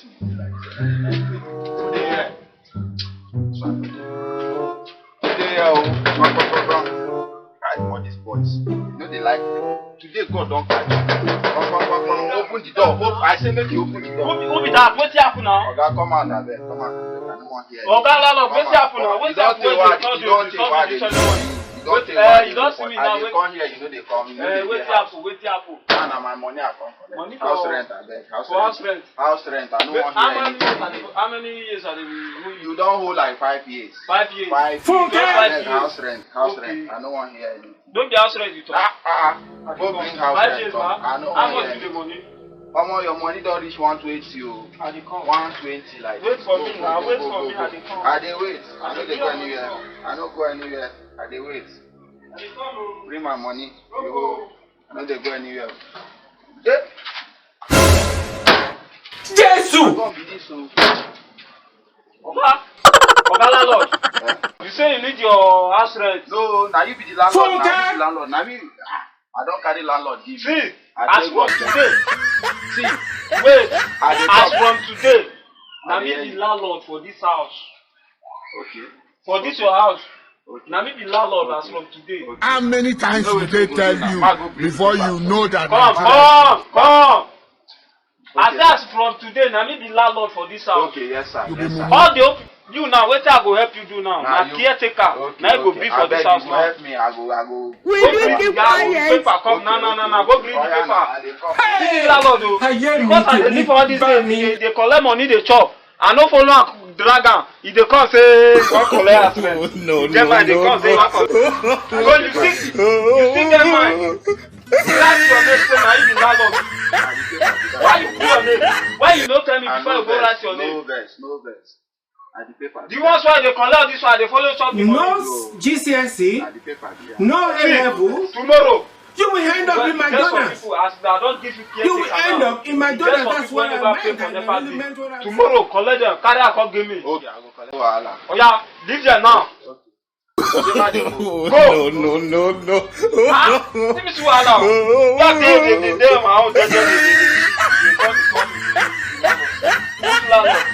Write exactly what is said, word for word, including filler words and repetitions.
Today, yeah. Today, yeah, oh, bang, bang, bang, bang. Guys, for these boys, you know they like me. Today, God don't catch me. Bang, bang, bang, bang. Open the door. Open. I say make you open the door. Who be, who be that? Wetin happen now? Oga, come out, abeg. Come out, abeg. I don't want to hear you. Oga, landlord, wetin happen now? Wetin happen? You don't take why they do. You don't take why they do. You don't see me now. Come here, you know they come. You know they happen. Wetin happen? Now, na my money I come collect. Money for house rent, abeg. House rent. House rent, I no wan hear anything. How many years are they? You don hold like five years. Five years. Five years. Abeg, house rent, house rent. I no wan hear anything. No be house rent you talk. Ah, ah, ah. Go bring house rent come. I no wan hear anything. How much be the money? Omo, your money don reach one twenty o. I dey come. One twenty like this. Wait for me now. Wait for me. I dey come. I dey wait. I no dey go anywhere. I no go anywhere. I dey wait. I dey come o. Bring my money. No go. I no dey go anywhere. Eh? Jesus! Come be this o. Oga, Oga landlord, you say you need your house rent. No, na you be the landlord. Na you be the landlord. Na me. Ah, I don carry landlord give you. See, as from today. See, wait, as from today, na me be landlord for this house. Okay. For this your house, na me be landlord as from today. How many times did they tell you before you know that? Come, come, come. I say as from today, na me be landlord for this house. Okay, yes, sir. All the op-, you now, wetin I go help you do now? Na caretaker. Na you go be for this house now. Help me. I go, I go. Will you keep quiet? Paper come. Na, na, na, na. Go bring the paper. This is landlord o. Because I dey live for all this day, dey collect money, dey chop. I no follow am drag am. E dey come say e wan collect house rent. No, no, no. Dem dey come say e wan collect. So you think, you think dem mind? Write your name say na you be landlord. Why you put your name? Why you no tell me before you go write your name? No vex, no vex. I dey pay for the ones wey dey collect this one, dey follow chop the money. No G C S E, no A level. Tomorrow, you will end up in McDonald's. People, as I don give you caretaker now, you will end up in McDonald's. That's why I mind and element. Tomorrow, collect them, carry am come give me. Okay, I go collect wahala. Oya, leave there now. Go. No, no, no, no. Ah, see me see wahala. That day, they, they, they, my own, they, they, they, they, they, they, they, they, they, they, they,